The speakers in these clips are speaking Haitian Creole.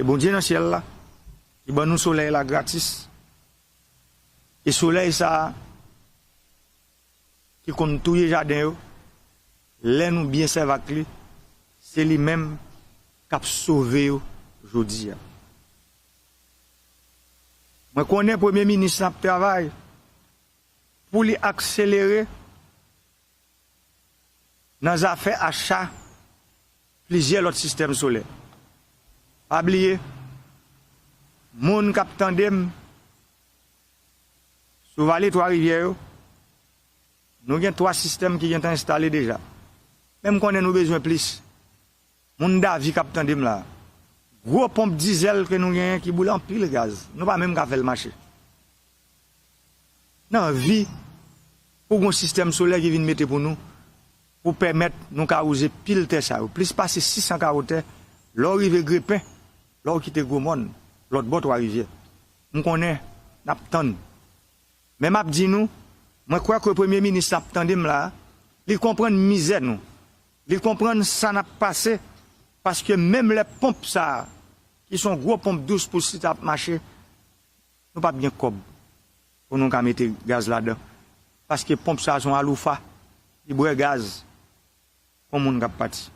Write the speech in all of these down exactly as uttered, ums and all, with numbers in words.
Se Bondye nan syèl la ki ban nou solèy la gratis. E solèy sa a ki konn touye jaden yo, lè nou byen sèvi ak li, se li menm k ap sove yo jodi a. Mwen konnen premye minis lan ap travay pou li akselere nan zafè acha plizyè lòt sistèm solè. Pa bliye, moun k ap tande m sou vale Twa Rivyè yo, nou gen twa sistèm ki gentan enstale deja. Men m konnen nou bezwen plis. Moun Davi k ap tande m la, gwo ponp dizèl ke nou genyen ki boule anpil gaz, nou pa menm ka fè l mache. Nan vi, pou gon sistèm solè ki vin mete pou nou, pou pèmèt nou ka wouze pil tè sa yo. Plis pase sisan kawo tè, lè w rive Grepen, lè w kite Gwomòn, lòt bò Twa Rivyè. M konnen n ap tann. Men m ap di nou, mwen kwè ke premye minis la ap tande m la, li konprann mizè nou. Li konprann sa n ap pase, paske menm lè ponp sa a, ki se yon gwo ponp douz pous li t ap mache, nou p ap gen kòb pou nou ka mete gaz ladan. Paske ponp sa a se yon aloufa, li bwè gaz kon moun k ap pati.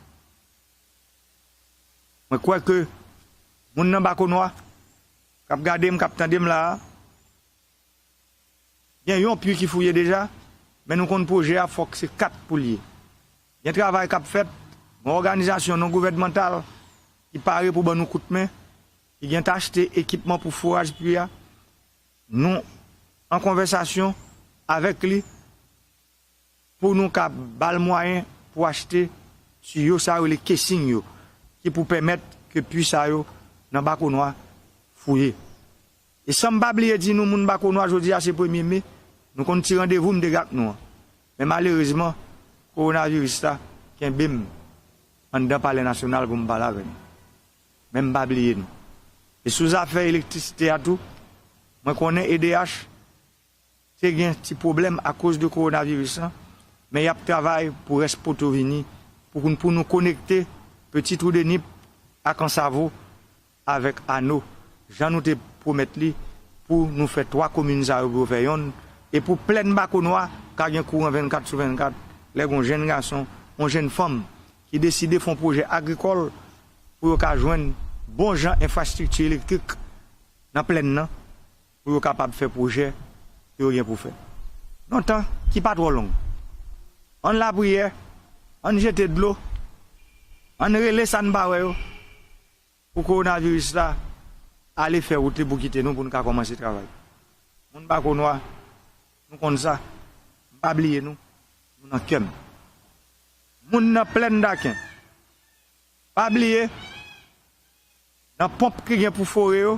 Mwen kwè ke moun nan Bakonwa k ap gade m, k ap tande m la a, gen yon pwi ki fouye deja, men nou konn pwojè a fòk se kat pou l ye. Gen travay k ap fèt, gen òganizasyon non gouvènmantal ki pare pou ban nou kout men, ki gentan achte ekipman pou foraj pwi a. Nou an konvèsasyon avèk li pou nou ka ba l mwayen pou achte tiyo sa yo rele casing yo, ki pou pèmèt ke pwi sa yo nan Bakonwa fouye. E san m pa bliye di nou, moun Bakonwa, jodi a se premye me, nou konn ti randevou m te gen ak nou an. Men malerezman, kowonaviris la kenbe m anndan Palè Nasyonal pou m pale avè nou. Men m pa bliye nou. E sou zafè elektrisite a tou, mwen konnen E D H te gen ti pwoblèm akoz de kowonaviris lan, men y ap travay pou rès poto vini, pou, pou nou konekte Petit Trou de Nip ak Ansavo avèk Ano, jan nou te pwomèt li, pou nou fè twa komin sa yo pou yo fè yonn, e pou plèn Bakonwa ka gen kouran vennkat sou vennkat, lè gon jèn gason, yon jèn fanm ki deside fè yon pwojè agrikòl pou yo ka jwenn bon jan enfrastrikti elektrik nan plèn nan, pou yo kapab fè pwojè ke yo gen pou fè. Yon tan ki pa twò long. Ann lapriyè, ann jete dlo, ann rele sa n pa wè yo, pou kowonaviris la ale fè wout li pou kite nou, pou n ka kòmanse travay. Moun Bakonwa, nou konn sa, m pa bliye nou, nou nan kè m. Moun nan plèn Daken, pa bliye, nan ponp ki gen pou fore yo,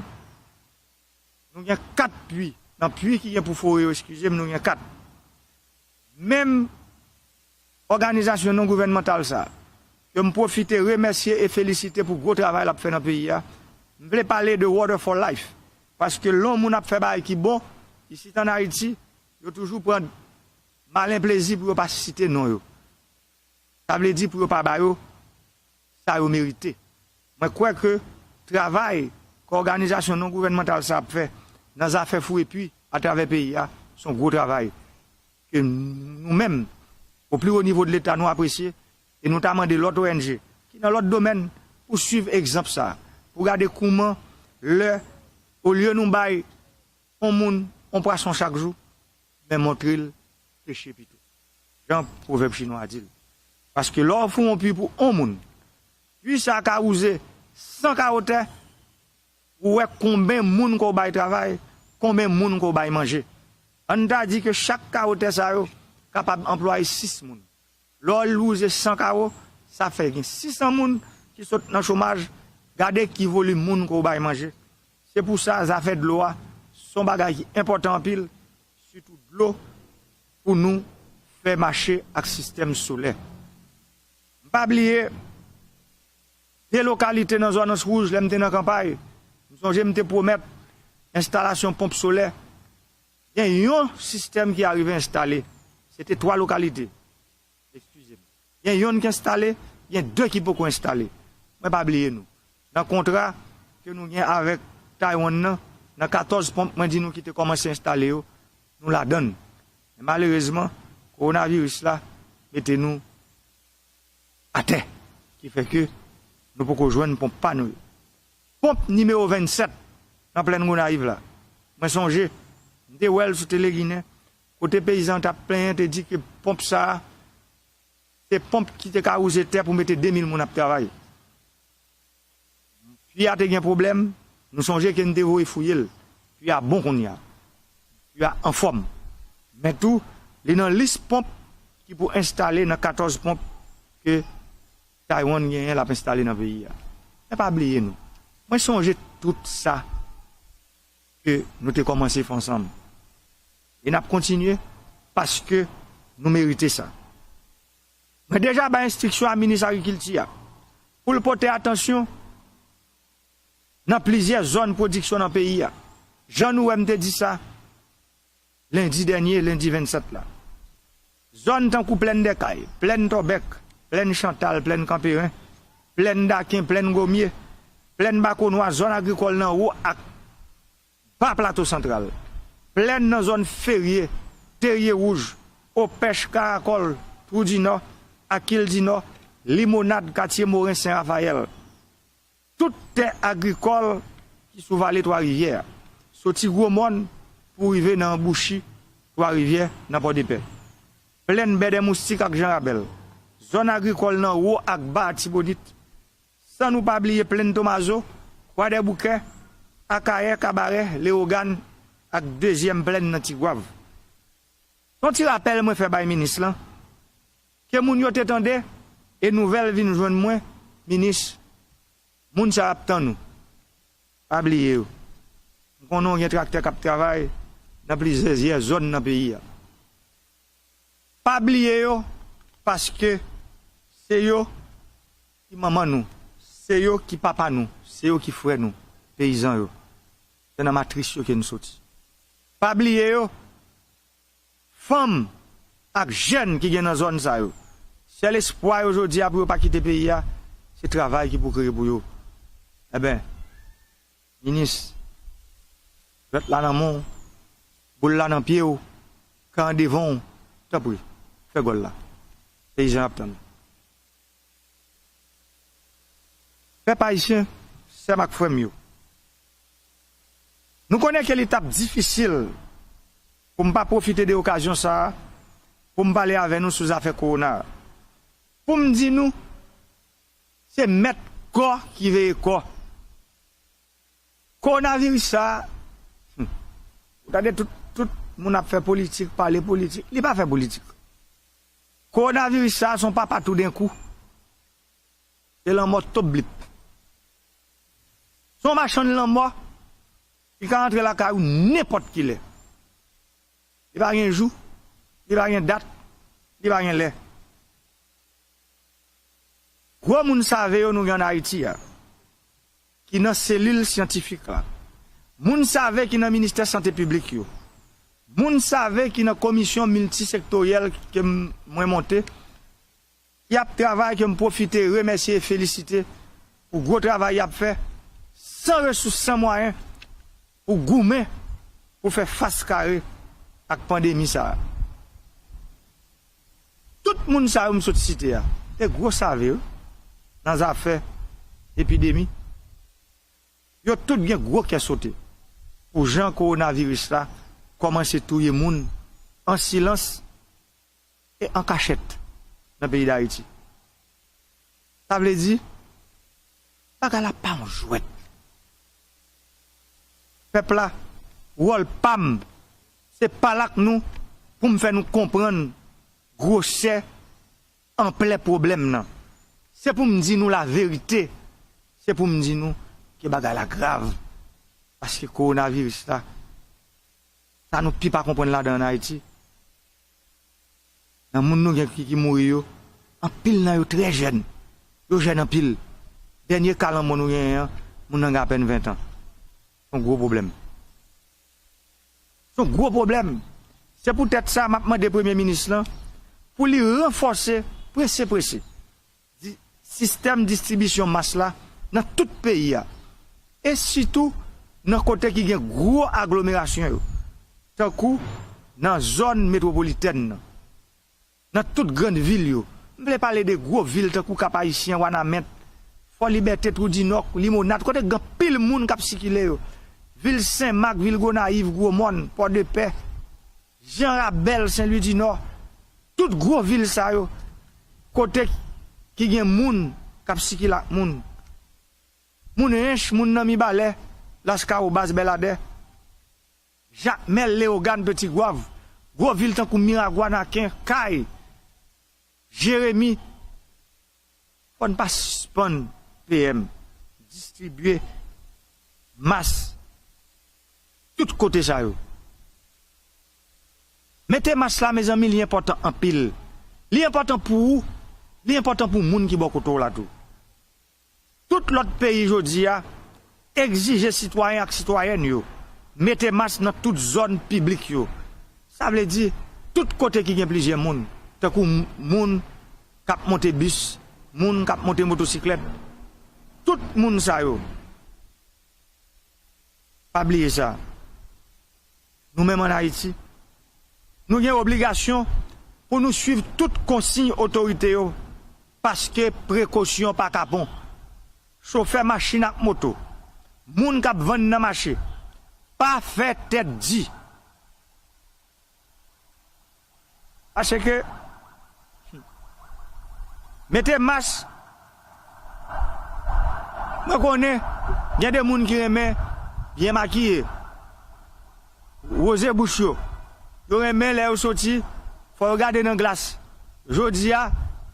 nou gen kat pwi. Nan pwi ki gen pou fore yo, eskize m, nou gen kat. Menm òganizasyon non gouvènmantal sa a, ke m pwofite remèsye e felisite pou gwo travay l ap fè nan peyi a, m vle pale de Water for Life. Paske lè yon moun ap fè bagay ki bon, isit ann Ayiti, yo toujou pran malen plezi pou yo pa site non yo. Sa vle di pou yo pa ba yo sa yo merite. Mwen kwè ke travay ke òganizasyon non gouvènmantal sa ap fè nan zafè foure pwi atravè peyi a, se yon gwo travay ke nou menm, o pli wo nivo de Leta, nou apresye, e nou ta mande lòt O N G ki nan lòt domèn pou swiv egzanp sa, pou gade kouman lè, olye nou bay yon moun yon pwason chak jou, men montre l peche pito. Jan pwovèb chinwa a di l. Paske lè w foure yon pwi pou yon moun, pwi sa a ka wouze san kawo tè, ou wè konben moun ke w bay travay, konben moun ke w bay manje. Ann ta di ke chak kawo tè sa yo kapab anplwaye sis moun. Lè w wouze san kawo, sa fè gen sisan moun ki sot nan chomaj. Gade ki volim moun ke w bay manje. Se pou sa, zafè dlo a, se yon bagay ki enpòtan anpil, sitou dlo pou nou fè mache ak sistèm solè. M pa bliye de lokalite nan zòn Anse Rouge, lè m te nan kanpay, m sonje m te pwomèt enstalasyon ponp solè. Gen yon sistèm ki arive enstale, se te twa lokalite. Eskize m. Gen yonn ki enstale, gen de ki poko enstale. Mwen pa bliye nou. Nan kontra ke nou gen avèk Taiwan nan, nan katòz ponp mwen di nou ki te kòmanse enstale yo, nou ladann. Men malerezman, kowonaviris la mete nou atè, ki fè ke nou poko jwenn ponp pa nou yo. Ponp nimewo vennsèt nan plèn Gonayiv la. Mwen sonje, m te wè l sou Tele Ginen, kote peyizan t ap plenyen, te di ke ponp sa a, se ponp ki te ka wouze tè pou mete de mil moun ap travay. Pwi a te gen pwoblèm, nou sonje ke n te voye fouye l. Pwi a bon kounye a. Pwi a anfòm. Men tou, li nan lis ponp ki pou enstale nan katòz ponp ke Taiwan genyen l ap enstale nan peyi a. Men pa bliye nou. Mwen sonje tout sa ke nou te kòmanse fè ansanm. E n ap kontinye paske nou merite sa. Mwen deja bay enstriksyon a minis agrikilti a pou l pote atansyon nan plizyè zòn pwodiksyon nan peyi a. Jan nou wè m te di sa lendi dènye, lendi vennsèt la. Zòn tankou Plèn Dèkay, Plèn Tòbèk, Plèn Chantal, Plèn Kanperen, Plèn Daken, Plèn Gomye, Plèn Bakonwa, zòn agrikòl nan wo ak ba Plato Santral, plèn nan zòn Ferye, Terye Wouj, Opèch, Karakòl, Twou di Nò, Akil di Nò, Limonad, Katye Moren, Sen Rafayèl. Tout tè agrikòl ki sou vale Twa Rivyè a, soti Gwo Mòn pou rive nan anbouchi Twa Rivyè nan Pòdepè. Plèn Bèdè Moustik ak Jan Rabèl, zòn agrikòl nan wo ak ba Atibonit, san nou pa bliye Plèn Tomazo, Kwadèboukè, Akayè, Kabarè, Lewogàn ak dezyèm plèn nan Tigwav. Se yon ti rapèl mwen fè bay minis lan, ke moun yo te tande, e nouvèl vin jwenn mwen, minis, moun sa yo ap tann ou. Pa bliye yo. M konnen w gen traktè k ap travay nan plizyè zòn nan peyi a. Pa bliye yo, paske se yo ki manman nou, se yo ki papa nou, se yo ki frè nou, peyizan yo. Se nan matris yo ke n soti. Pa bliye yo, fanm ak jèn ki gen nan zòn sa yo. Sèl espwa yo jodi a pou yo pa kite peyi a, se travay ki pou kreye pou yo. Enben, minis, jwèt la nan men w, boul la nan pye w, kan an devan w, tanpri, fè gòl la. Peyizan ap tann. Pèp ayisyen, sè m ak frè m yo, nou konnen ke li t ap difisil pou m pa pwofite de okazyon sa a pou m pale avè nou sou zafè kowona a. Pou m di nou, se mèt kò ki veye kò. Kowonaviris sa a, hmm, ou tande tout, tout moun ap fè politik, pale politik. Li pa fè politik. Kowonaviris sa a, se yon papa toudenkou. Se lanmò toblip. Se yon machann lanmò ki ka antre lakay ou nenpòt kilè. Li pa gen jou, li pa gen dat, li pa gen lè. Gwo moun save yo nou gen ann Ayiti a, ki nan selil syantifik la, moun save ki nan ministè sante piblik yo, moun save ki nan komisyon miltisektoryèl ke m-, mwen monte, y ap travay, ke m pwofite remèsye e felisite pou gwo travay y ap fè, san resous, san mwayen, pou goumen, pou fè fas kare ak pandemi sa a. Tout moun sa yo m sot site a, se gwo save wi, nan zafè epidemi. Yo tout gen gwo kè sote pou jan kowonaviris la kòmanse touye moun an silans e an kachèt nan peyi Dayiti. Sa vle di, bagay la pa yon jwèt. Pèp la, wòl pa m, se pale ak nou pou m fè nou konprann gwosè, anplè pwoblèm nan. Se pou m di nou laverite, se pou m di nou ke bagay la grav. Paske kowonaviris la, sa nou pi pa konprann ladan ann Ayiti, nan moun nou gen ki, ki mouri yo, anpil nan yo trè jèn. Yo jèn anpil. Dènye ka lanmò nou genyen an, moun nan gen apèn ven tan. Se yon gwo pwoblèm. Se yon gwo pwoblèm. Se poutèt sa, m ap mande premye minis lan pou li ranfòse, prese, prese, di-, sistèm distribisyon mas la nan tout peyi a. e sitou nan kote ki gen gwo aglomerasyon yo, tankou nan zòn metwopolitèn nan, nan tout grann vil yo. M vle pale de gwo vil tankou Kap Ayisyen, Wanament, Fò Libète, Twou di Nò, Limonad, kote gen anpil moun k ap sikile yo. Vil Senmak, vil Gonayiv, Gwomòn, Pòdepè, Jan Rabèl, Sen Lwi di Nò, tout gwo vil sa yo, kote ki gen moun k ap sikile ak moun. Moun Ench, moun nan Mibalè, Laskawobas, Bèladè, Jakmèl, Leyogàn, Petigwav, gwo vil tankou Miragwàn, Aken, Kay, Jeremi, fò n pa sispann, P M, distribye mas tout kote sa yo. Mete mas la, mezanmi, li enpòtan anpil. Li enpòtan pou ou, li enpòtan pou moun ki bò kote w la tou. Tout lòt peyi jodi a egzije sitwayen ak sitwayèn yo mete mas nan tout zòn piblik yo. Sa vle di, tout kote ki gen plizyè moun, tankou m-, moun k ap monte bis, moun k ap monte motosiklèt, tout moun sa yo, pa bliye sa. Nou menm ann Ayiti, nou gen obligasyon pou nou swiv tout konsiy otorite yo, paske prekosyon pa kapon. Chofè machin ak moto, moun k ap vann nan mache, pa fè tèt di. Paske mete mas, mwen konnen gen de moun ki renmen byen makiye, woze bouch yo. Yo renmen lè yo soti, fò yo gade nan glas. Jodi a,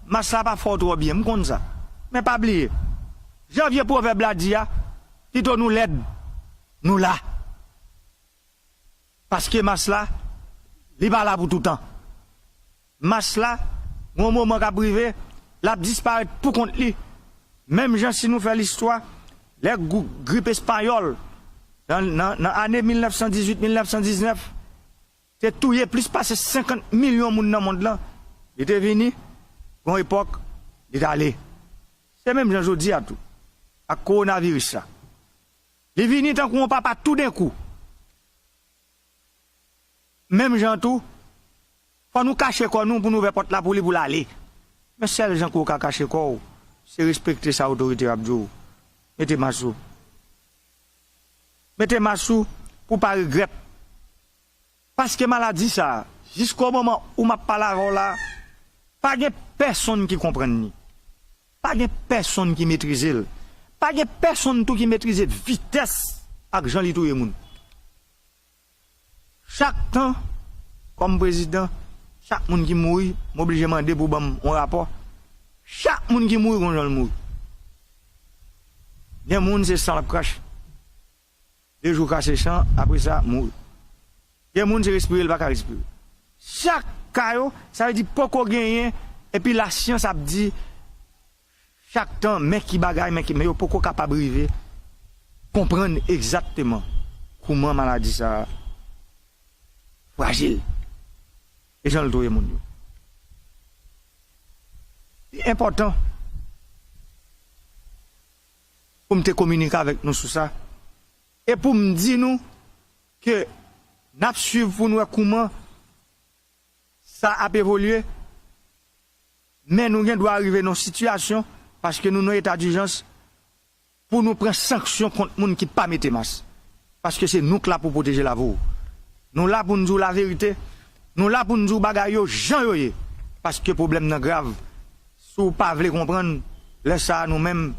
mas la pa fè w twò byen, m konn sa. Men pa bliye, jan vye pwovèb la di a, pito nou lèd, nou la. Paske mas la, li pa la pou toutan. Mas la, gon moman k ap rive, l ap disparèt pou kont li. Menm jan si nou fè listwa, lè grip espayòl, nan, nan, nan ane mil nèf san dizuit, mil nèf san diznèf, te touye plis pase senkant milyon moun nan mond lan, li te vini, gon epòk, li t ale. Se menm jan jodi a tou, ak kowonaviris la. Li vini tankou yon papa toudenkou. Menm jan tou, fò nou kache kò nou pou n ouvè pòt la pou li, pou l ale. Men sèl jan ke w ka kache kò w, se respekte sa otorite yo ap di w. Mete mas ou. Mete mas ou pou w pa regrèt. Paske maladi sa a, jisko moman ou m ap pale avè w la, pa gen pèsonn ki konprann li. Pa gen pèsonn ki metrize l. Pa gen pèsonn tou ki metrize vitès ak jan li touye moun. Chak tan, kòm prezidan, chak moun ki mouri, m oblije mande pou ban m yon rapò. Chak moun ki mouri, gon jan l mouri. Gen moun, se san l ap krache. De jou krache san, apre sa, mouri. Gen moun, se respire, l pa ka respire. Chak ka yo, sa vle di poko genyen, epi lasyans ap di, chak tan, men ki bagay, men ki, men yo poko kapab rive konprann egzakteman kouman maladi sa a frajil e jan l touye moun yo. Li enpòtan pou m te kominike avèk nou sou sa e pou m di nou ke n ap swiv pou n wè kouman sa ap evolye, men nou gen dwa rive nan yon sitiyasyon, paske nou nan eta dijans, pou nou pran sanksyon kont moun ki pa mete mas. Paske se nou k la pou pwoteje lavi w. Nou la pou n di w laverite, nou la pou n di w bagay yo jan yo ye, paske pwoblèm nan grav. Si w pa vle konprann, lè sa a nou menm,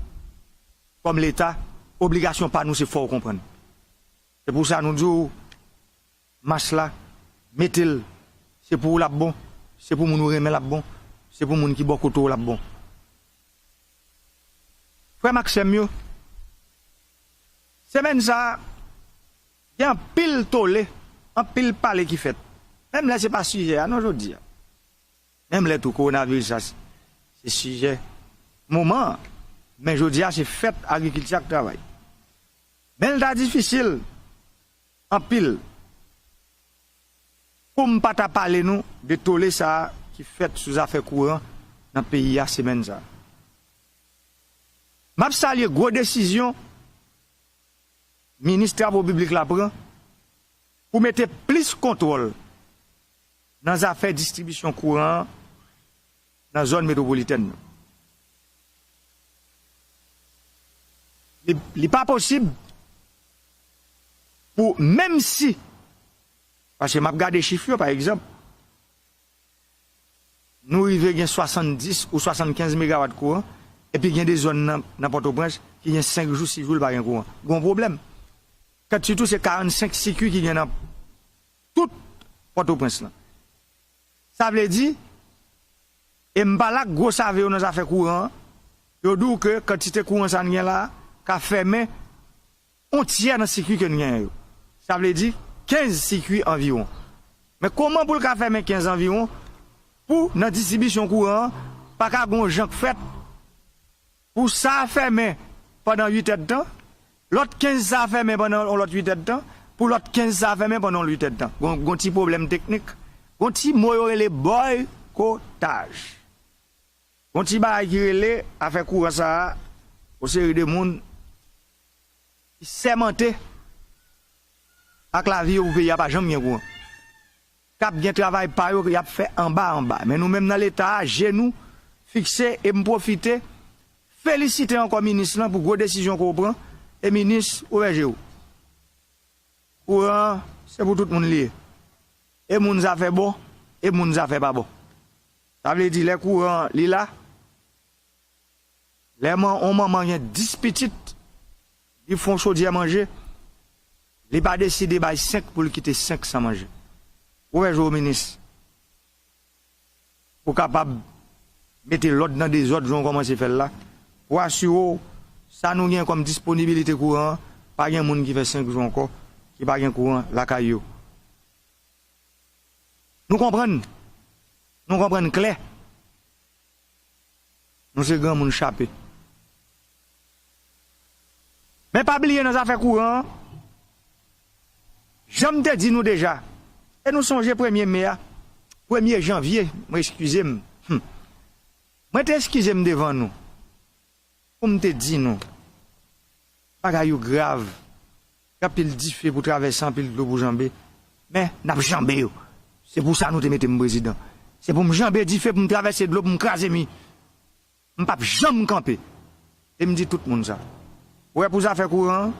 kòm Leta, obligasyon pa nou se fè w konprann. Se pou sa nou di w, mas la, mete l. Se pou ou l ap bon, se pou moun ou renmen l ap bon, se pou moun ki bò kote w l ap bon. Frè m ak sè m yo, semèn sa a, gen anpil tole, anpil pale ki fèt. Menm lè se pa sijè a non jodi a. Menm lè tou kowonaviris la se, se sijè moman an, men jodi a se fèt agrikilti ak travay. Men l ta difisil anpil pou m pa ta pale nou de tole sa a ki fèt sou zafè kouran nan peyi a semèn sa a. M ap salye gwo desizyon minis travo piblik la pran pou mete plis kontwòl nan zafè distribisyon kouran an nan zòn metwopolitèn nan. Li, li pa posib pou, menm si, paske m ap gade chif yo, pa egzanp, nou rive gen swasanndis ou swasannkenz megawat kouran, epi gen de zòn nan, nan Pòtoprens ki gen senk jou, sis jou, li pa gen kouran. Gon pwoblèm. Kantite tou se karannsenk sikui ki gen nan tout Pòtoprens lan. Sa vle di, e m pale ak gwo save yo nan zafè kouran an, yo di w ke kantite kouran sa n gen la a ka fèmen yon tyè nan sikui ke n genyen yo. Sa vle di kenz sikui anviwon. Men kòman pou l ka fèmen kenz anviwon pou nan distribisyon kouran an pa ka gen yon jan k fèt pou sa a fèmen pandan uit èdtan, lòt kenz sa a fèmen pandan yon lòt uit èdtan, pou lòt kenz sa a fèmen pandan yon uit èdtan. Gon, gon ti pwoblèm teknik, gon ti mo yo rele bòykotaj. Gon ti bagay ki rele afè kouran sa a, yon seri de moun ki sèmante ak lavi yo pou peyi a pa janm gen kouran. K ap gen travay pa yo ke y ap fè anba anba. Men nou menm nan Leta a, je nou fikse e m pwofite felisite ankò minis lan pou gwo desizyon ke w pran. E minis, ouvè je w. Kouran an, se pou tout moun li ye. E moun zafè bon, e moun zafè pa bon. Sa vle di lè kouran an li la, lè man, yon manman gen dis pitit, li fè yon chodyè manje, li pa deside bay senk pou l kite senk san manje. Ouvè je w, minis, pou kapab mete lòd nan dezòd jan w kòmanse fè l la, pou asire w sa nou gen kòm disponibilite kouran an, pa gen moun ki fè senk jou ankò ki pa gen kouran lakay yo. Nou konprann. Nou konprann klè. Nou se granmoun chape. Men pa bliye nan zafè kouran an, jan m te di nou deja, e nou sonje premye me a, premye janvye, mwen eskize m. Hmm. Mwen te eskize m devan nou. Pou m te di nou, bagay yo grav. Gen anpil dife pou travèse, anpil dlo pou janbe. Men, n ap janbe yo. Se pou sa nou te mete m prezidan. Se pou m janbe dife, pou m travèse dlo, pou m kraze mi. M p ap janm kanpe. E m di tout moun sa. Ou wè pou zafè kouran an,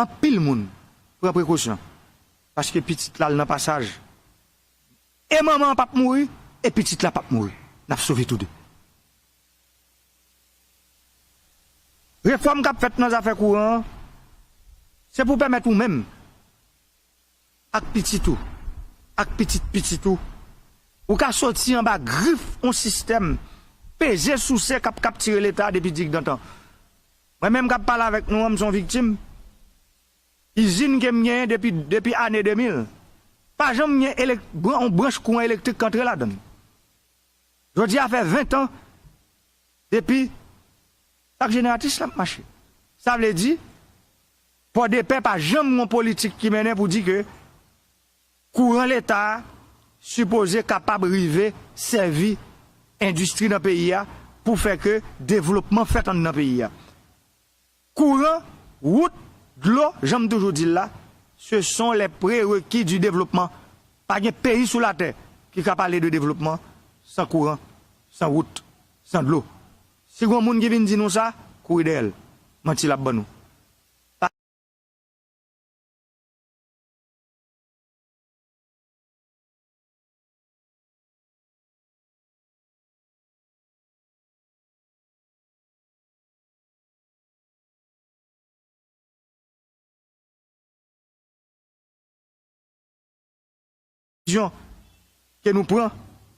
anpil moun pran prekosyon. Paske pitit la al nan pasaj. E manman an p ap mouri, e pitit la p ap mouri. N ap sove toude. Refòm k ap fèt nan zafè kouran an, se pou pèmèt ou menm, ak pitit ou, ak pitit pitit ou, ou ka soti anba grif yon sistèm peze souse k ap kaptire Leta depi digdantan. Mwen menm k ap pale avèk nou an, m se yon viktim. Izin ke m genyen depi, depi ane de mil, pa janm gen elek-, bran-, yon branch kouran elektrik k antre ladan l. Jodi a fè ven tan depi sak jeneratris la ap mache. Sa vle di, Pòdepè pa janm gen yon politik ki mennen pou di ke kouran Leta a sipoze kapab rive sèvi endistri nan peyi a pou fè ke devlopman fèt anndan peyi a. Kouran, wout, dlo, jan m toujou di l la, ce sont les prérequis du développement. Pa gen peyi sou latè ki ka pale de devlopman san kouran, san wout, san dlo. Si gon moun ki vin di nou sa, kouri dèyè l. Manti l ap ban nou. Desizyon ke nou pran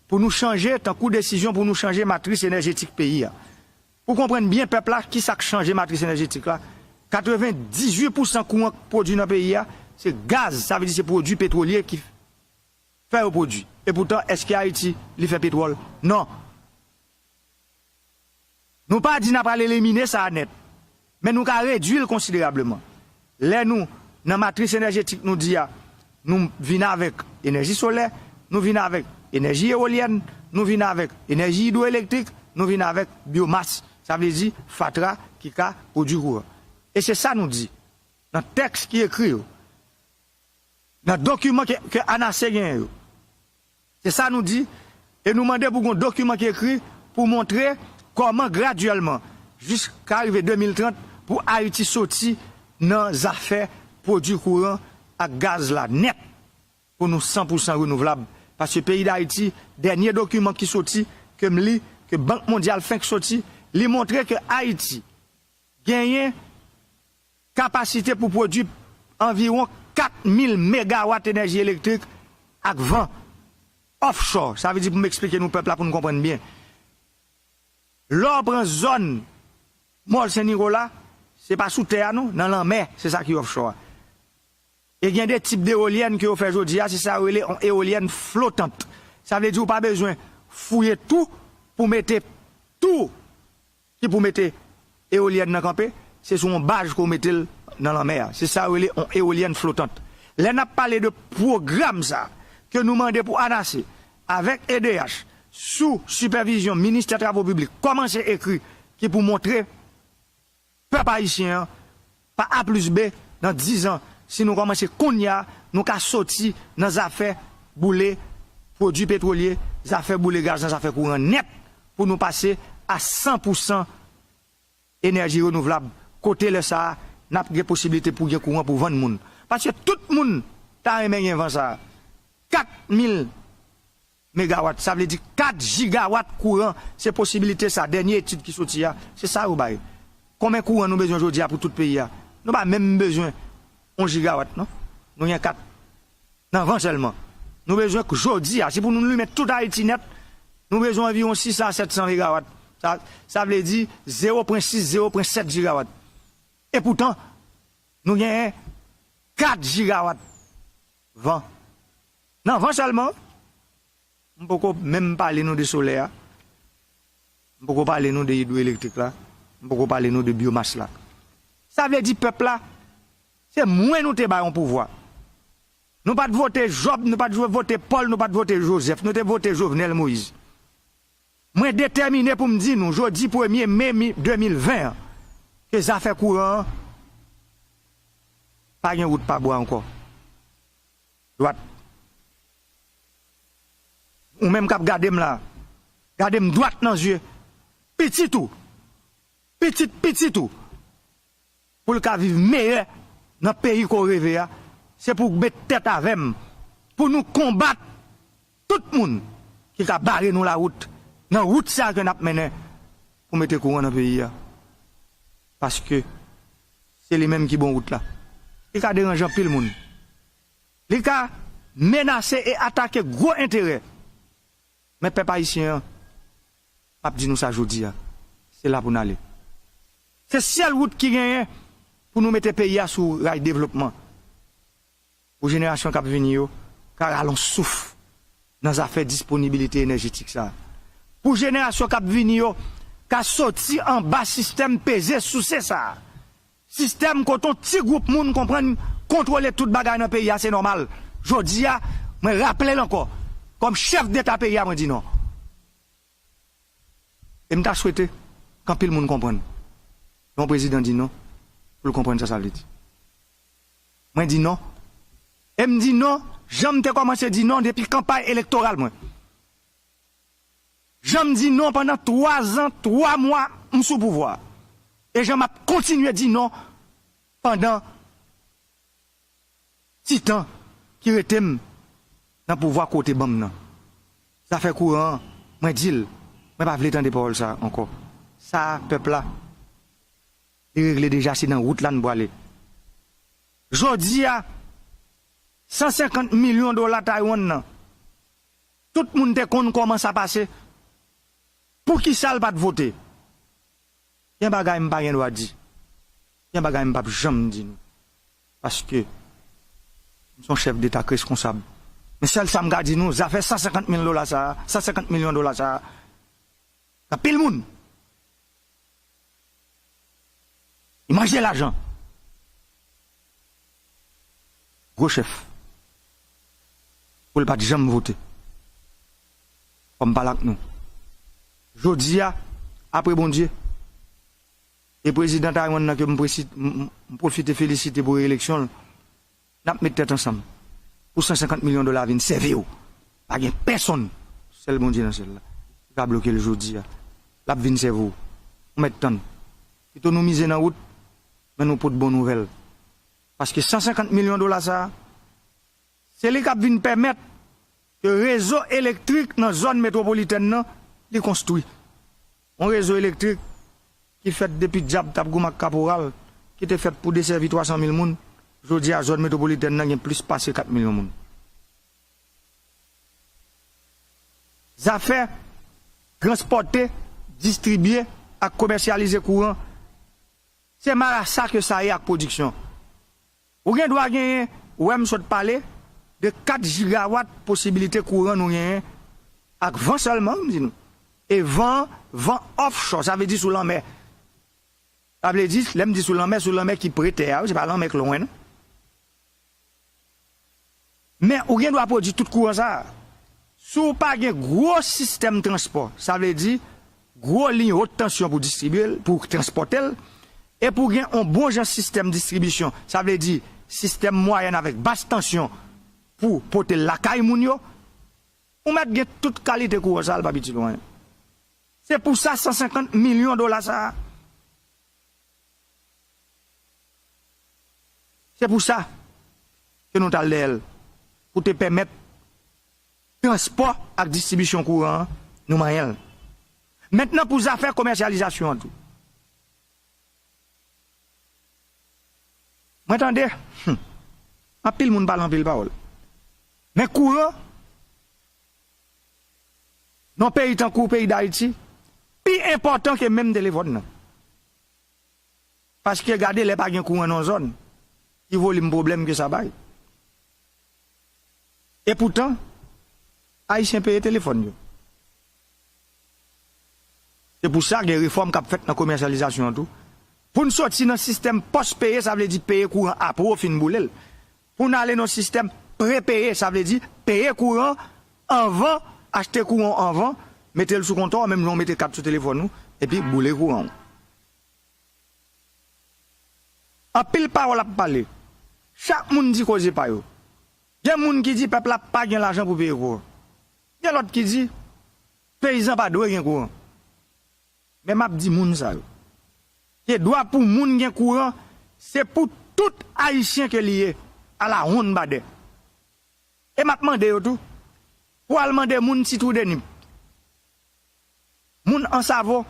pou nou chanje, tankou desizyon pou nou chanje matris enèjetik peyi a. Pou konprann byen pèp la, kisa k chanje matris enèjetik la, katrevendizuit pousan kouran k pwodui nan peyi a, se gaz, sa vle di se pwodui petwolye ki fè yo pwodui. Epoutan, èske Ayiti, li fè petwòl? Non. Nou pa di n ap al elimine sa a nèt, men nou ka redui l konsiderableman. Lè nou, nan matris enèjetik nou di a, nou vin avèk enèji solè, nou vin avèk enèji ewolyèn, nou vin avèk enèji idwoelektrik, nou vin avèk byomas, sa vle di fatra ki ka pwodui kouran. E se sa nou di. nan tèks ki ekri yo, nan dokiman ke, ke ANACE genyen yo. Se sa nou di, e nou mande pou gen yon dokiman ki ekri pou montre kòman gradyèlman, jiska rive de mil trant, pou Ayiti soti nan zafè pwodui kouran ak gaz la nèt, pou nou san pou san renouvlab. Paske peyi Dayiti, dènye dokiman ki soti, ke m li, ke Bank Mondyal fenk soti, li montre ke Ayiti genyen kapasite pou pwodui anviwon kat mil megawat enèji elektrik ak van offshore. Sa vle di, pou m eksplike nou pèp la, pou nou konprann byen. Lè w pran zòn Mòl Sen Nikola, se pa sou tè a non, nan lanmè, se sa ki offshore a. E gen de tip de eolyèn ke yo fè jodi a, se sa yo rele yon eolyèn flotant. Sa vle di ou pa bezwen fouye tou pou mete tou ki pou mete eolyèn nan kanpe, se sou yon baj ke w mete l nan lanmè a. Se sa yo rele yon eolyèn flotant. Lè n ap pale de pwogram sa ke nou mande pou ANACE avèk E D H sou sipèvizyon Ministè Travo Piblik kòmanse ekri ki pou montre pèp ayisyen an pa A plis B nan diz an, si nou kòmanse kounye a, nou ka soti nan zafè boule pwodui petwolye, zafè boule gaz nan zafè kouran nèt pou nou pase a san pou san enèji renouvlab. Kote lè sa a, n ap gen posiblite pou gen kouran pou vann moun. Paske tout moun ta renmen gen van sa a. Kat mil megawat, sa vle di kat jigawat kouran, se posibilite sa, dènye etid ki soti a, se sa yo bay. Konbyen kouran nou bezwen jodi a pou tout peyi a? Nou pa menm bezwen yon jigawat, non. Nou gen kat. Nan van sèlman. Nou bezwen k-, jodi a, si pou nou limen tout Ayiti nèt, nou bezwen anviwon sis san a sèt san megawat. Sa, sa vle di zewo pwen sis, zewo pwen sèt jigawat. E poutan, nou genyen kat jigawat van. Nan van sèlman, m poko menm pale nou de solè a. M poko pale nou de idwoelektrik la. M poko pale nou de byomas la. Sa vle di pèp la, se mwen nou te bay yon pouvwa. Nou pa t vote Jòb, nou pa t vote Pòl, nou pa t vote Jozèf. Nou te vote Jovenel Moïse. Mwen detèmine pou m di nou, jodi premye me mi-, de mil ven an, ke zafè kouran an pa gen wout pa bwa ankò. Dwat. Ou menm k ap gade m la, gade m dwat nan zye. Pitit ou, pitit pitit ou, pou l ka viv meyè nan peyi ke w reve a, se pou w met tèt avè m, pou nou konbat tout moun ki ka bare nou lawout nan wout sa a ke n ap mennen pou mete kouran nan peyi a. Paske se li menm ki bon wout la. Li ka deranje anpil moun. Li ka menase e atake gwo enterè. Men pèp ayisyen an, m ap di nou sa jodi a, se la pou n ale. Se sèl wout ki genyen pou nou mete peyi a sou ray devlopman. Pou jenerasyon k ap vini yo ka rale yon souf nan zafè disponibilite enèjetik sa a. Pou jenerasyon k ap vini yo ka soti anba sistèm peze souse sa a. Sistèm kote yon ti gwoup moun konprann kontwole tout bagay nan peyi a, se nòmal. Jodi a, mwen raple l ankò, kòm chèf deta peyi a, mwen di non. E m ta swete ke anpil moun konprann. Lè yon prezidan di non, pou l konprann sa sa vle di. Mwen di non. E m di non, jan m te kòmanse di non depi kanpay elektoral mwen. Jan m di non pandan twa zan, twa mwa, m sou pouvwa a. E jan m ap kontinye di non pandan ti tan ki rete m nan pouvwa ke w te ban m nan. Zafè kouran an, mwen di l, mwen pa vle tande pawòl sa a ankò. Sa a, pèp la, li regle deja, se nan wout la n pwale. Jodi a, san senkant milyon dola Taiwan nan, tout moun te konn kòman sa pase. Poukisa l pa t vote? Gen bagay m pa gen dwa di. Gen bagay m p ap janm di nou. Paske m se yon chèf deta k reskonsab. Men sèl sa m ka di nou, zafè san senkant mil dola sa a, san senkant milyon dola sa a, gen anpil moun ki manje lajan gwo chèf pou l pa t janm vote. Fò m pale ak nou. Jodi a, apre Bondye, E prezidan Taiwan nan ke m presi- m- m- m pwofite felisite pou reeleksyon l, n ap met tèt ansanm pou san senkant milyon dola vin sèvi w. Pa gen pèsonn, sèl Bondye nan syèl la, ki ka bloke l jodi a. L ap vin sèvi w. Ou mèt tann. Pito nou mize nan wout, men nou pot bon nouvèl. Paske san senkant milyon dola sa a, se li k ap vin pèmèt ke rezo elektrik nan zòn metwopolitèn nan, li konstwi. Yon rezo elektrik ki fèt depi dyab t ap goumen ak kaporal, ki te fèt pou desèvi twa san mil moun, jodi a zòn metwopolitèn nan gen plis pase kat milyon moun. Zafè transpòte, distribye ak komèsyalize kouran, se marasa ke sa ye ak pwodiksyon. Ou gen dwa genyen, ou wè m sot pale de kat jigawat posibilite kouran nou genyen ak van sèlman, m di nou. E van, van offshore, sa vle di sou lanmè. Sa vle di, lè m di sou lanmè, sou lanmè ki pre tè a, wi, se pa lanmè k lwen, non. Men ou gen dwa pwodui tout kouran sa a. Si w pa gen gwo sistèm transpò, sa vle di gwo liy wot tansyon pou distribye l, pou transpòte l, e pou gen yon bon jan sistèm distribisyon, sa vle di sistèm mwayèn avèk bas tansyon pou pote l lakay moun yo, ou mèt gen tout kalite kouran sa a, l p ap itil ou anyen. Se pou sa san senkant milyon dola sa a. Se pou sa ke nou t al dèyè l, pou te pèmèt transpò ak distribisyon kouran an, nou manyen l. Mentnan pou zafè komèsyalizasyon an tou. Mwen tande, hmm, anpil moun pale anpil pawòl. Men kouran, nan peyi tankou peyi Dayiti, pi enpòtan ke menm telefòn nan. Paske gade lè pa gen kouran nan zòn, ki volim pwoblèm ke sa bay. E poutan, Ayisyen peye telefòn yo. Se pou sa gen refòm k ap fèt nan komèsyalizasyon an tou. Pou n soti nan sistèm pòs peye, sa vle di peye kouran apre w fin boule l. Pou n ale nan sistèm prepeye, sa vle di peye kouran anvan, achte kouran anvan, mete l sou kontwa w, menm jan w mete kat sou telefòn ou, epi boule kouran w. Anpil pawòl ap pale. Chak moun di koze pa yo. Gen moun ki di pèp la pa gen lajan pou peye kouran. Gen lòt ki di peyizan pa dwe gen kouran. Men m ap di moun sa yo, ke dwa pou moun gen kouran, se pou tout Ayisyen ke li ye, alawonnbadè. E m ap mande yo tou, pou al mande moun Ti Twou de Nip, moun Ansavo,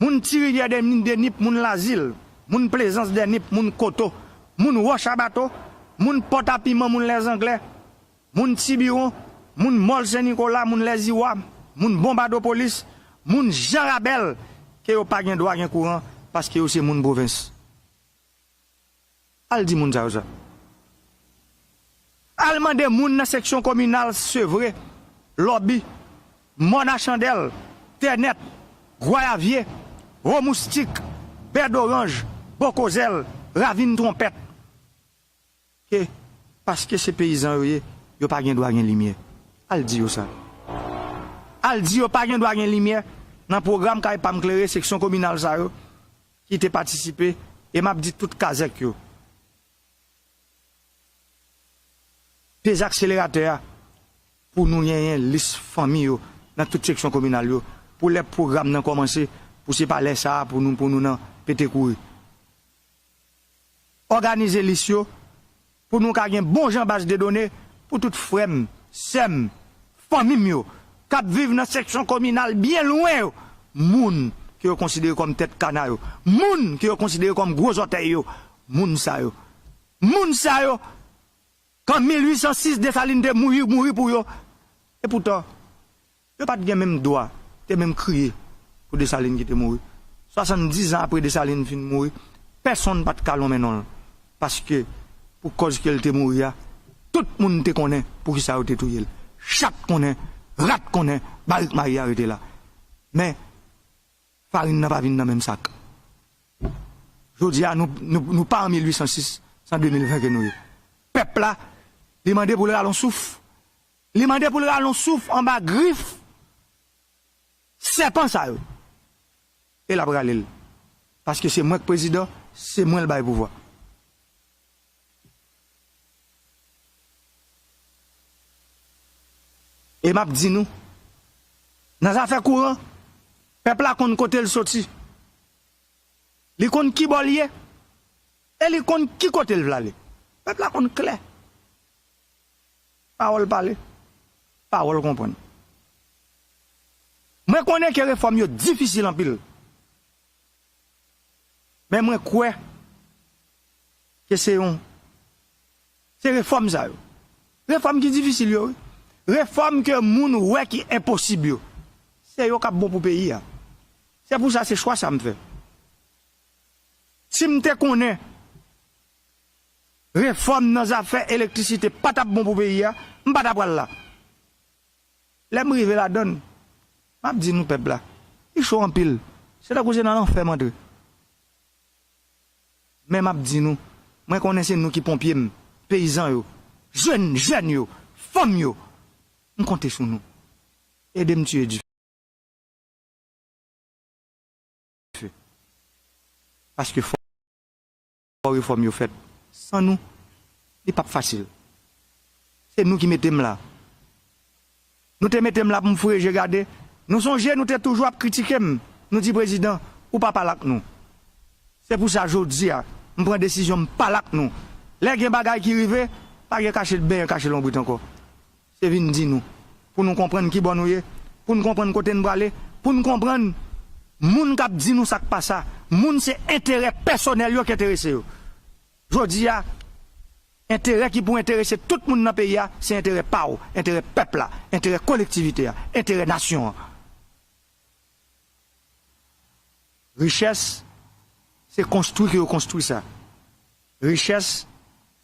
moun Ti Rivyè de, de Nip, moun Lazil, moun Plezans de Nip, moun Koto, moun Wòch a Bato, moun Pòt a Piman, moun Lèzanglè, moun Tibiwon, moun Mòl Sen Nikola, moun Lèziwa, moun Bonbadopolis, moun Jan Rabèl, ke yo pa gen dwa gen kouran paske yo se moun pwovens. Al di moun sa yo sa. Al mande moun nan seksyon kominal Sevre, Lòbi, Mòn a Chandèl, Tènèt, Gwayavye, Wo Moustik, Bè Doranj, Bokozèl, Ravin Twonpèt, ke paske se peyizan yo ye, yo pa gen dwa gen limyè. Al di yo sa. Al di yo pa gen dwa gen limyè nan pwogram Kay Pa M Klere, seksyon kominal sa yo ki te patisipe, e m ap di tout kazèk yo, dezakselere a pou nou genyen lis fanmi yo nan tout seksyon kominal yo, pou lè pwogram nan kòmanse, pou se pa lè sa a pou nou, pou nou nan pete kouri. Òganize lis yo pou nou ka gen bon jan baz de done pou tout frè m, sè m, fanmi m yo k ap viv nan seksyon kominal byen lwen yo, moun ke yo konsidere kòm tèt kana yo, moun ke yo konsidere kòm gwo zòtèy yo, moun sa yo. Moun sa yo, ke an mil uit san sis Desalin te mouri, mouri pou yo. E poutan, yo pa t gen menm dwa te menm kriye pou Desalin ki te mouri. Swasanndizan apre Desalin fin mouri, pèsonn pa t ka lonmen non l. Paske, pou kòz ke l te mouri a, tout moun te konnen poukisa yo te touye l. Chat konnen, rat konnen, barik mayi a rete la. Men, farin nan pa vin nan menm sak. Jodi a, nou, nou, nou pa an mil uit san sis, se an de mil ven ke nou ye. Pèp la, li mande pou l rale yon souf. Li mande pou l rale yon souf anba grif sèpan sa yo. E l ap rale l. Paske se mwen k prezidan, se mwen l bay pouvwa. E m ap di nou, nan zafè kouran, pèp la konn kote l soti. Li konn ki bò l ye, e li konn ki kote l vle ale. Pèp la konn klè. Pawòl pale, pawòl konprann. Mwen konnen ke refòm yo difisil anpil. Men mwen kwè ke se yon, se refòm sa yo. Refòm ki difisil yo, wi. Refòm ke moun wè ki enposib yo. Se yo k ap bon pou peyi a. Se pou sa se chwa sa m fè. Si m te konnen refòm nan zafè elektrisite pa t ap bon pou peyi a, m pa t ap pral la. Lè m rive ladan l, m ap di nou pèp la, li cho anpil. Se tankou se nan lanfè m antre. Men m ap di nou, mwen konnen se nou ki ponpye m, peyizan yo, jèn, jèn yo, fanm yo. M konte sou nou. Ede m tiye dife. Paske fò, fò refòm yo fèt. San nou, li p ap fasil. Se nou ki mete m la. Nou te mete m la pou m foure je gade. Nou sonje, nou te toujou ap kritike m. Nou di, "Prezidan, ou pa pale ak nou." Se pou sa, jodi a, m pran desizyon, m pale ak nou. Lè gen bagay ki rive, pa gen kache benyen, kache lonbrit ankò. Se vin di nou, pou nou konprann ki bò nou ye, pou n konprann kote n prale, pou n konprann moun k ap di nou sa k pa sa. Moun se enterè pèsonèl yo ki enterese yo. Jodi a, enterè ki pou enterese tout moun nan peyi a, se enterè pa w, enterè pèp la, enterè kolektivite a, enterè nasyon an. Richès, se konstwi ke yo konstwi sa. Richès,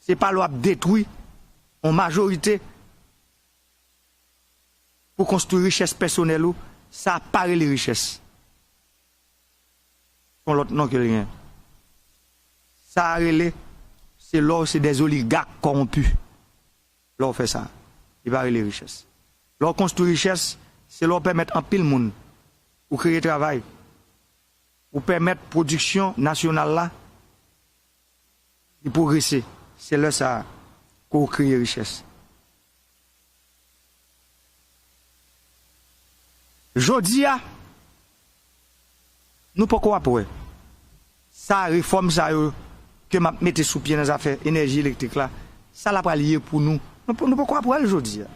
se pa lè w ap detwi yon majorite pou konstwi richès pèsonèl ou, sa pa rele richès. Se yon lòt non ke l gen. Sa a rele, se lè w se des oligarques corrompus. Lè w fè sa, li pa rele richès. Lè w konstwi richès, se lè w pèmèt anpil moun, ou kreye travay, ou pèmèt pwodiksyon nasyonal la, li pwogrese. Se lè sa a ke w kreye richès. Jodi a, nou poko ap wè sa, refòm sa yo ke m ap mete sou pye nan zafè enèji elektrik la, sa l ap pral ye pou nou. Nou, nou poko ap wè l jodi a.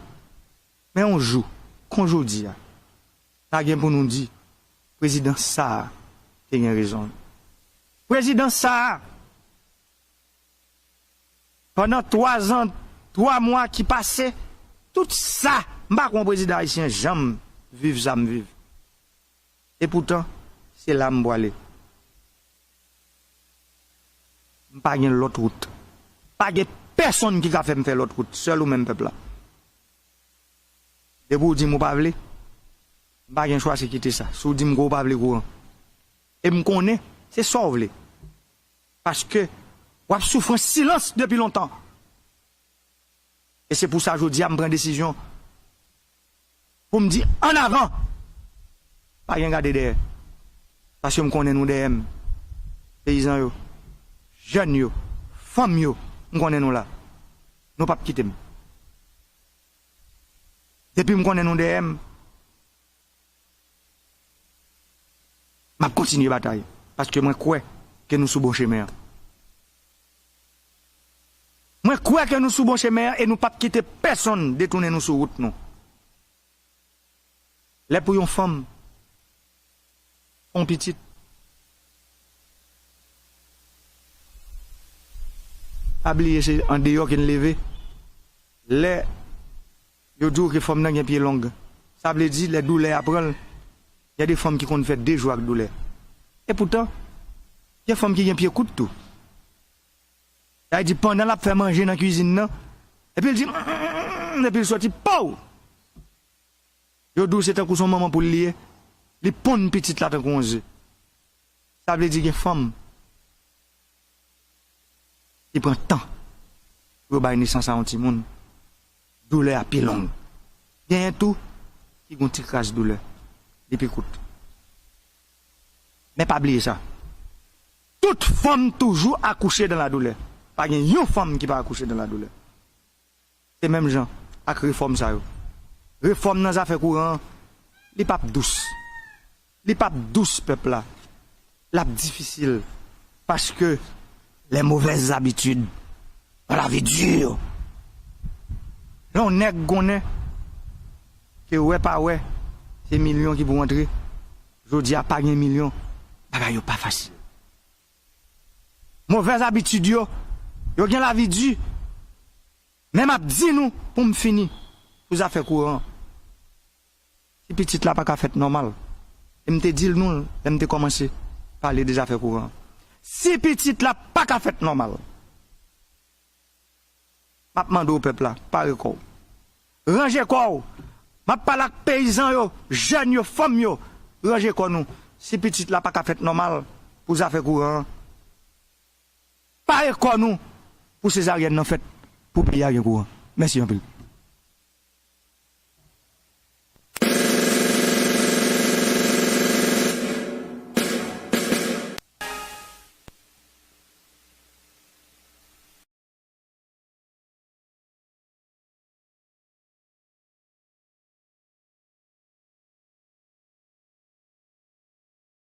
Men yon jou, kon jodi a, n a gen pou nou di, prezidan sa a te gen rezon l. Prezidan sa a, pandan twa zan, twa mwa ki pase, tout sa, m pa kwè yon prezidan ayisyen janm viv sa m viv. E poutan, se la m pwale. M pa gen lòt wout. Pa gen pèsonn ki ka fè m fè lòt wout, sèl ou menm pèp la. Depi w di m ou pa vle, m pa gen chwa, se kite sa. Si w di m ke w pa vle kouran. E m konnen, se sa w vle. Paske w ap soufri an silans depi lontan. E se pou sa jodi a m pran desizyon pou m di an avan. Pa gen gade dèyè. Paske m konnen nou dèyè m. Peyizan yo, jèn yo, fanm yo, m konnen nou la. Nou p ap kite m. Depi m konnen nou dèyè m, m ap kontinye batay, paske mwen kwè ke nou sou bon chemen an. Mwen kwè ke nou sou bon chemen an e nou p ap kite pèsonn detounen nou sou wout nou. Lè pou yon fanm fè yon pitit, pa bliye se andeyò ke n leve. Lè yo di w ke fanm nan gen pye long, sa vle di lè doulè a pran l, gen de fanm ki konn fè de jou ak doulè. E poutan, gen fanm ki gen pye kout tou. Sa vle di pandan l ap fè manje nan kwizin nan, epi l di, mm, mm, mm, mm, epi l soti, pow! Yo di w se tankou se yon manman poul li ye, li ponn pitit la tankou yon ze. Sa vle di gen fanm ki pran tan pou yo bay nesans a yon timoun, doulè a pi long. Genyen tou ki gon ti kras doulè, li pi kout. Men pa bliye sa. Tout fanm toujou akouche dan ladoulè. Pa gen yon fanm ki pa akouche dan ladoulè. Se menm jan ak refòm sa yo. Refòm nan zafè kouran an, li p ap dous. Li p ap dous, pèp la. L ap difisil. Paske les mauvaises habitudes dans la vie dure. Lè yon nèg konnen ke wè pa wè, se milyon ki pou rantre. Jodi a pa gen milyon, bagay yo pa fasil. Movèz abitid yo, yo gen lavi di. Men m ap di nou pou m fini pou zafè kouran an. Si pitit la pa ka fèt nòmal, e m te di l nou lè m te kòmanse pale de zafè kouran an. Si pitit la pa ka fèt nòmal, m ap mande w pèp la, pare kò w. Ranje kò w. M ap pale ak peyizan yo, jèn yo, fanm yo. Ranje kò nou. Si pitit la pa ka fèt nòmal pou zafè kouran an, pare kò nou pou sezaryèn nan fèt, pou peyi a gen kouran. Mèsi anpil.